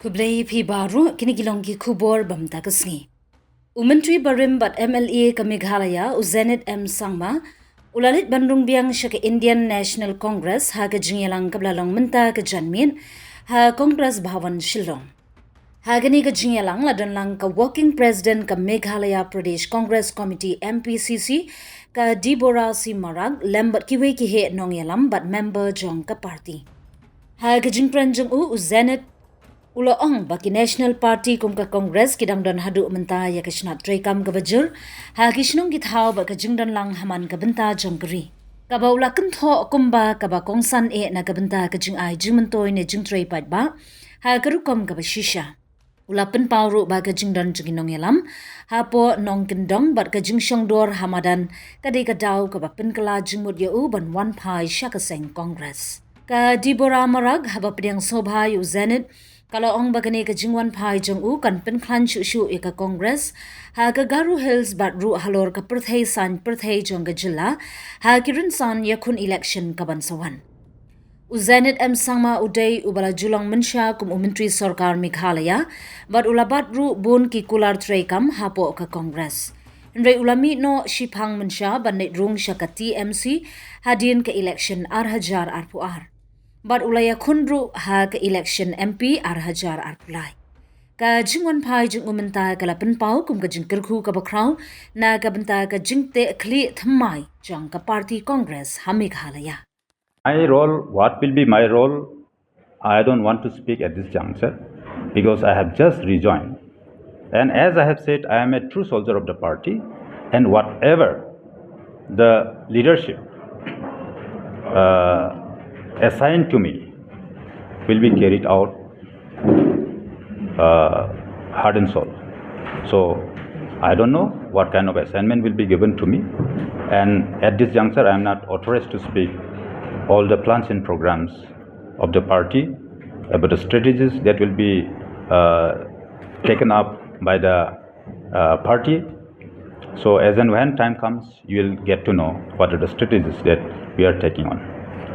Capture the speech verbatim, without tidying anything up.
Khublei phi baroh, kine ki long ki khubor ba mynta ka sngi. U Myntri barim bad M L A ka Meghalaya, u Zenith M Sangma, u la leit ban rung biang sha ka Indian National Congress ha ka jingïalang kaba la long mynta ka janmiet ha Congress Bhawan Shillong. Ha kane ka jingïalang la don lang ka Working President ka Meghalaya Pradesh Congress Committee, M P C C, ka Deborah C Marak, lem bad kiwei ki heh nongïalam bad member jong ka party. Ha ka jingkren jong u, u Zenith u la ong ba ki National Party kum ka Congress ki dang don haduh mynta ïa ka shnat treikam kaba jur ha ki shnong ki thaw bad ka jingdon lang ha man ka bynta jong ka ri, kaba u la kynthoh kumba kaba kongsan eh na ka bynta ka jingai jingmyntoi ne jingtrei paidbah ha ka rukom kaba shisha. U la pynpaw ruh ba ka jingdon jong ki nongïalam hapoh nongkyndong bad ka jingshongdor ha madan ka dei ka daw kaba pynkylla jingmut ïa u ban wan phai sha ka seng Congress. Ka Deborah Marak, haba pdiang sngewbha ïa u Zenith, ka la ong ba kane ka jingwan phai jong u kan pynkhlaiñ shuh shuh ïa ka Congress ha ka Garo Hills bad ruh halor ka pyrthei saiñ pyrthei jong ka jylla ha ki rynsan ïakhun election kaban sa wan. U Zenith M Sangma u dei uba la ju long mynsha kum u Myntri Sorkar Meghalaya bad u la bat ruh bun ki kular treikam hapoh ka Congress. Hynrei u la mih noh shiphang mynsha ban leit rung sha ka T M C hadien ka election ar hajar arphew ar, bad u la ïakhun ruh ha ka election M P ar hajar arphew lai. Ka jingwan phai jong u mynta ka la pynpaw kum ka jingkyrkhu kaba khraw na ka bynta ka jingteh khlieh thymmai jong ka party Congress ha Meghalaya. My role, what will be my role, I don't want to speak at this juncture because I have just rejoined. And as I have said, I am a true soldier of the party, and whatever the leadership uh, assigned to me will be carried out uh, heart and soul. So I don't know what kind of assignment will be given to me, and at this juncture, I am not authorized to speak all the plans and programs of the party, about the strategies that will be uh, taken up by the uh, party. So as and when time comes, you will get to know what are the strategies that we are taking on.